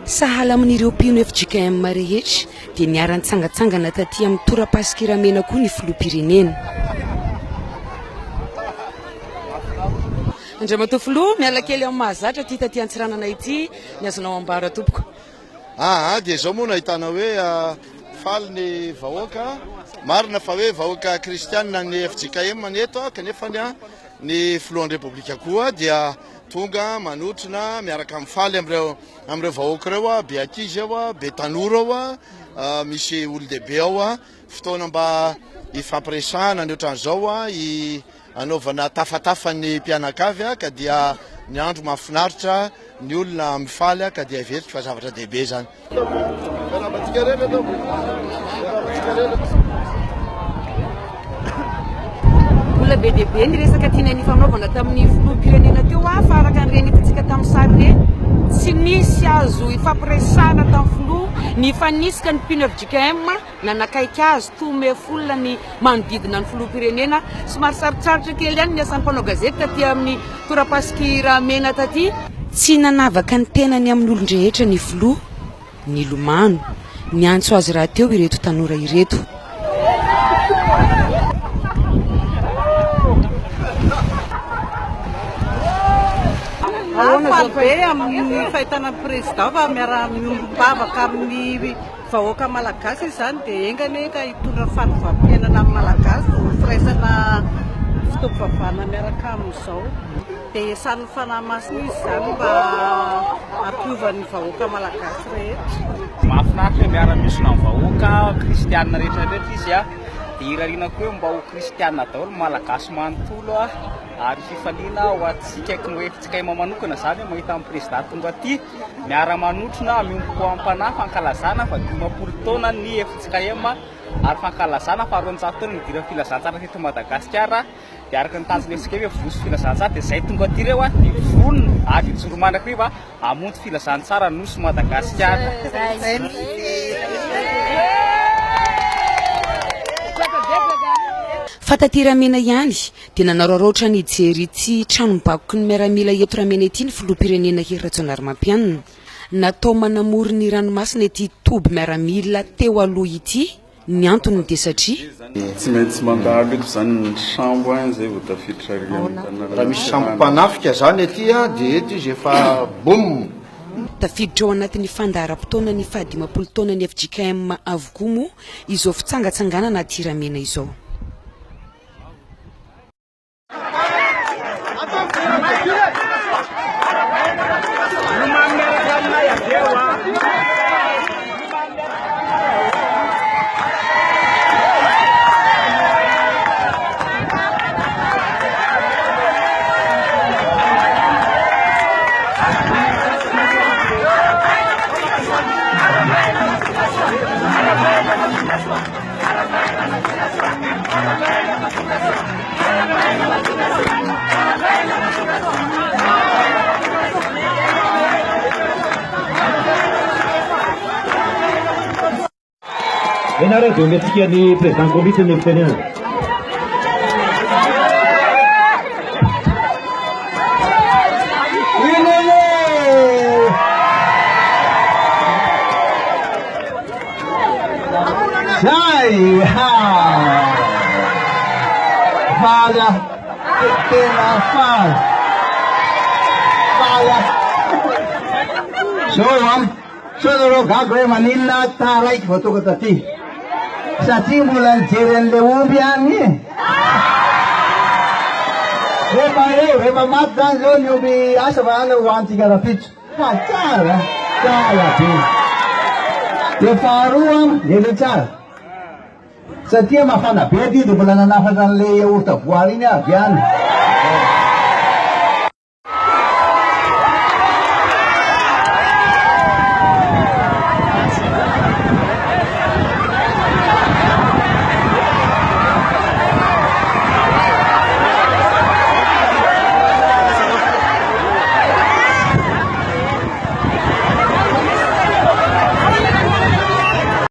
Sahala amin'ireo mpino fjkm rehetra dia niara-nitsangantsangana taty amin'ny torapasik'i Ramena koa ny filoham-pirenena. Andriamatoa Filoha, miala kely amin'ny mahazatra ity taty Antsiranana ity, ny azonao ambara tompoko. Aa dia izao moa no ahitana hoe faly ny vahoaka, marina fa hoe vahoaka kristianina ny fjkm ny eto kanefa ny filohan'ny Repoblika koa dia tonga manotrona miaraka mifaly amin'ireo amin'ireo vahoaka ireo, be ankizy ao, be tanora ao, misy olon-dehibe ao, fotoana mba hifampiresahana ny ohatran'izao, Anaovana tafatafa ny mpianakavy ka dia ny andro mahafinaritra, ny olona mifaly ka dia heveriko fa zavatra dehibe izany. Miarahaba antsika rehetra tompoko. Miarahaba antsika rehetra. Mbola be dia be ny resaka tiana nifanaovana tamin'ny filoham-pirenena teo fa araka ny hitantsika tamin'ny sary ireny, tsy nisy azo ifampiresahana tamin'ny filoha, nifanisika ny mpino fjkm. Nanakaiky azy toa mefolona ny manodidina ny filoham-pirenena. Somary sarotsarotra kely ihany ny asan'ny mpanao gazety taty amin'ny torapasik'i Ramena taty. Tsy nanavaka ny tenany amin'ny olon-drehetra ny filoha, nilomano. Niantso azy rahateo ireto tanora ireto. Faly be amin'ny fahitana ny président fa miara-miombom-bavaka amin'ny Vahoaka Malagasy izany dia enga anie ka hitondra fanovam-piainana amin'ny Malagasy ho firaisana fotoam-pivavahana miaraka amin'izao. Dia esan'ny Fanahy Masina izy izany mba hampiova ny vahoaka Malagasy rehetra. Mahafinaritra hoe miara-miosona amin'ny vahoaka kristianina rehetra rehetra izy a, dia irariana koa hoe mba ho kristianina daholo ny Malagasy manontolo a, ary fifaliana ho antsika fjkm manokana izany hoe mahita ny prezida tonga aty. Miara-manotrona miombom-po am-panahy fankalazana fa 50 taona ny fjkm ary fankalazana fa 200 taona nidiran'ny filazantsara teto Madagasikara dia araka ny tanjon'ny fjkm hoe voso filazantsara dia izay tonga aty ireo dia vonona ary hijoro mandrakariva hamonjy filazantsara nosy Madagasikara. Fa taty Ramena ihany dia nanararaotra nijery ity tranombakoky ny miaramila eto Ramena ity ny filoham-pirenena Hery Rajaonarimampianina. Natao manamory ny ranomasina ity toby miaramila teo aloha ity, ny antony dia satria. Tsy maintsy mandalo eto izany ny sambo an, izay vao tafiditra ary amin'ny tanàna. Raha misy sambo mpanafika izany aty dia eto izy efa boum! Tafiditra ao anatin'ny fandaharam-potoana ny fahadimampolo taonan'ny fjkm avokoa moa izao fitsangatsanganana aty Ramena izao. Ianareo dia omentsika ny président komity ny fitenenana. Zay! Ha! Faly aho. Tena faly. Faly aho. Zao an, sao nareo gaga hoe maninona taraiky vao tonga taty. Satria mbola nijery an'le omby ihany e. Rehefa eo, rehefa maty zany zao ny omby asa fa any hohanintsika rahampitso. Fa tsara, tsara be. Dia faharoa, henoy tsara. Satria mafana be aty dia mbola nanafatra an'ilay yaourt voary iny aho avy any.